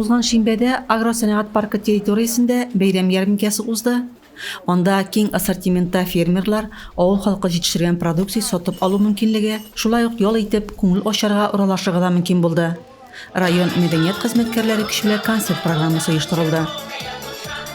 Узган шимбәдә агросәнәгать паркы территориясендә бәйрәм ярминкәсе узды. Анда киң ассортиментта фермерлар, авыл халкы җитештергән продукция сатып алу мөмкинлеге, шулай ук ял итеп, күңел ачарга, аралашырга да мөмкин булды. Район мәдәният хезмәткәрләре көче белән концерт программасы оештырылды.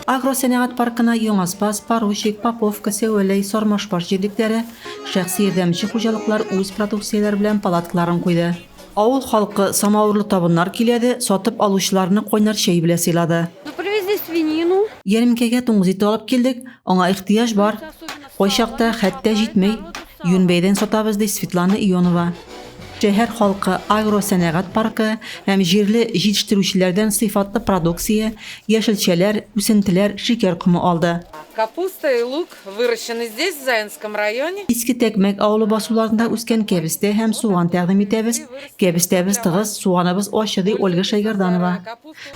Агросәнәгать паркына Яңа Спас, Поручик, Поповка, Сәвәләй, Сармашбаш җирлекләре, шәхси ярдәмче хуҗалыклар үз продукцияләре белән палаткаларын куйды. Авыл халкы самавырлы табыннар көйләде, сатып алучыларны кайнар чәй белән сыйлады. Ну, привезли свинину. Ярминкәгә дуңгыз ите алып килдек, аңа ихтыяҗ бар. Кайчакта хәтта җитми. Юнь бәядән сатабыз, ди Светлана Ионова. Шәһәр халкы агросәнәгать паркы һәм җирле җитештерүчеләрдән сыйфатлы продукция, яшелчәләр, үсентеләр, шикәр комы алды. Капуста и лук выращены здесь, в Заинском районе. Иске Тәкмәк авылы басуларында үскән кәбестә һәм суган тәкъдим итәбез. Кәбестәбез тыгыз, суганыбыз ачы, ди Ольга Шәйгәрданова.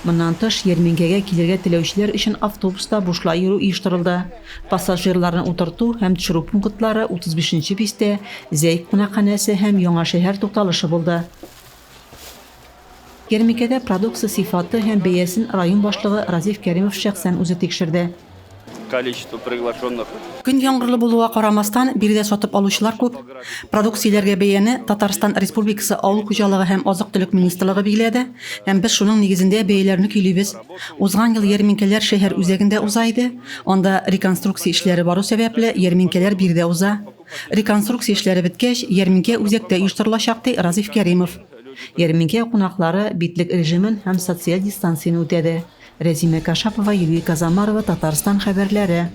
Моннан тыш, ярминкәгә килергә теләүчеләр өчен автобуста бушлай йөрү оештырылды. Пассажирларны утырту һәм төшерү пунктлары 35 нче бистә, Зәй кунакханәсе һәм Яңа шәһәр тукталышы булды. Ярминкәдә продукция сыйфаты һәм бәясен район башлыгы Разиф Кәримов шәхсән үзе тикшерде. Количество приглашенных. Көн яңгырлы булуга карамастан, биредә сатып алучылар күп. Продукцияләргә бәяне Татарстан Республикасы Авыл хуҗалыгы һәм азык-төлек министрлыгы билгеләде һәм без шуның нигезендә бәяләрне көйлибез. Узган ел ярминкәләр шәһәр үзәгендә уза иде. Анда реконструкция эшләре бару сәбәпле, ярминкәләр биредә уза. Реконструкция эшләре беткәч, ярминкә үзәктә оештырылачак, ди Разиф Кәримов. Ярминкә кунаклары битлек режимын һәм социаль дистанцияне үтәде. Рәзимә Кашапова, Юлия Казамарова, Татарстан хәбәрләре.